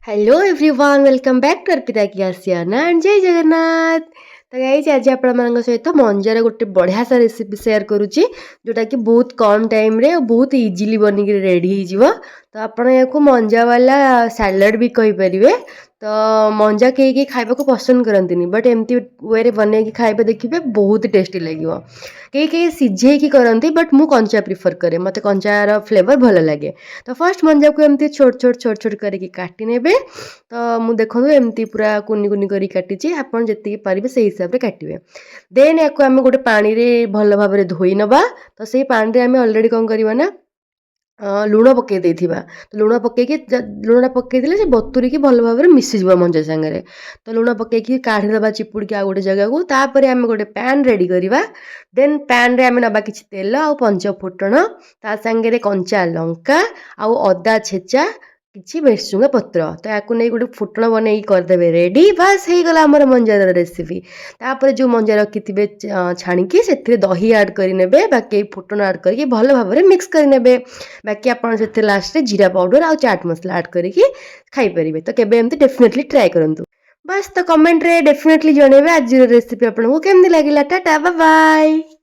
Hello everyone, welcome back to Arpita କି Asiana and ଜୟ ଜଗନ୍ନାଥ। ତ guys, ଆଜି ଆପଣମାନଙ୍କ ସହିତ ମଞ୍ଜାର ଗୋଟେ ବଢ଼ିଆ ସା ରେସିପି ସେୟାର କରୁଛି, ଯେଉଁଟାକି ବହୁତ କମ୍ ଟାଇମ୍ରେ ଆଉ ବହୁତ ଇଜିଲି ବନିକି ରେଡ଼ି ହେଇଯିବ। ତ ଆପଣ ଏହାକୁ ମଞ୍ଜା ବାଲା ସାଲାଡ଼ ବି କହିପାରିବେ। ତ ମଞ୍ଜା କେହି କେହି ଖାଇବାକୁ ପସନ୍ଦ କରନ୍ତିନି, ବଟ୍ ଏମିତି ୱେରେ ବନେଇକି ଖାଇବେ, ଦେଖିବେ ବହୁତ ଟେଷ୍ଟି ଲାଗିବ। କେହି କେହି ସିଝେଇକି କରନ୍ତି, ବଟ୍ ମୁଁ କଞ୍ଚା ପ୍ରିଫର୍ କରେ, ମୋତେ କଞ୍ଚାର ଫ୍ଲେଭର୍ ଭଲ ଲାଗେ। ତ ଫାର୍ଷ୍ଟ ମଞ୍ଜାକୁ ଏମିତି ଛୋଟ ଛୋଟ ଛୋଟ ଛୋଟ କରିକି କାଟି ନେବେ। ତ ମୁଁ ଦେଖନ୍ତୁ ଏମିତି ପୁରା କୁନି କୁନି କରିକି କାଟିଛି, ଆପଣ ଯେତିକି ପାରିବେ ସେଇ ହିସାବରେ କାଟିବେ। ଦେନ୍ ୟାକୁ ଆମେ ଗୋଟେ ପାଣିରେ ଭଲ ଭାବରେ ଧୋଇ ନେବା। ତ ସେଇ ପାଣିରେ ଆମେ ଅଲରେଡ଼ି କ'ଣ କରିବା ନା ଲୁଣ ପକାଇ ଦେଇଥିବା। ତ ଲୁଣ ପକାଇକି, ଲୁଣଟା ପକାଇ ଦେଲେ ସେ ବତୁରିକି ଭଲ ଭାବରେ ମିଶିଯିବ ମଞ୍ଜା ସାଙ୍ଗରେ। ତ ଲୁଣ ପକାଇକି କାଢ଼ିଦେବା ଚିପୁଡ଼ିକି ଆଉ ଗୋଟେ ଜାଗାକୁ। ତାପରେ ଆମେ ଗୋଟେ ପ୍ୟାନ୍ ରେଡ଼ି କରିବା। ଦେନ୍ ପ୍ୟାନ୍ରେ ଆମେ ନେବା କିଛି ତେଲ ଆଉ ପଞ୍ଚ ଫୁଟଣ, ତା ସାଙ୍ଗରେ କଞ୍ଚା ଲଙ୍କା ଆଉ ଅଦା ଛେଚା, କିଛି ଭେସୁଙ୍ଗା ପତ୍ର। ତ ୟାକୁ ନେଇ ଗୋଟେ ଫୁଟଣ ବନେଇକି କରିଦେବେ ରେଡ଼ି। ବାସ୍, ହେଇଗଲା ଆମର ମଞ୍ଜାର ରେସିପି। ତାପରେ ଯେଉଁ ମଞ୍ଜା ରଖିଥିବେ ଛାଣିକି, ସେଥିରେ ଦହି ଆଡ଼୍ କରିନେବେ, ବାକି ଫୁଟଣ ଆଡ଼୍ କରିକି ଭଲ ଭାବରେ ମିକ୍ସ କରିନେବେ। ବାକି ଆପଣ ସେଥିରେ ଲାଷ୍ଟରେ ଜିରା ପାଉଡ଼ର ଆଉ ଚାଟ୍ ମସଲା ଆଡ଼୍ କରିକି ଖାଇପାରିବେ। ତ କେବେ ଏମିତି ଡେଫିନେଟଲି ଟ୍ରାଏ କରନ୍ତୁ। ବାସ୍, ତ କମେଣ୍ଟରେ ଡେଫିନେଟଲି ଜଣେଇବେ ଆଜିର ରେସିପି ଆପଣଙ୍କୁ କେମିତି ଲାଗିଲା। ଟାଟା, ବାଏ।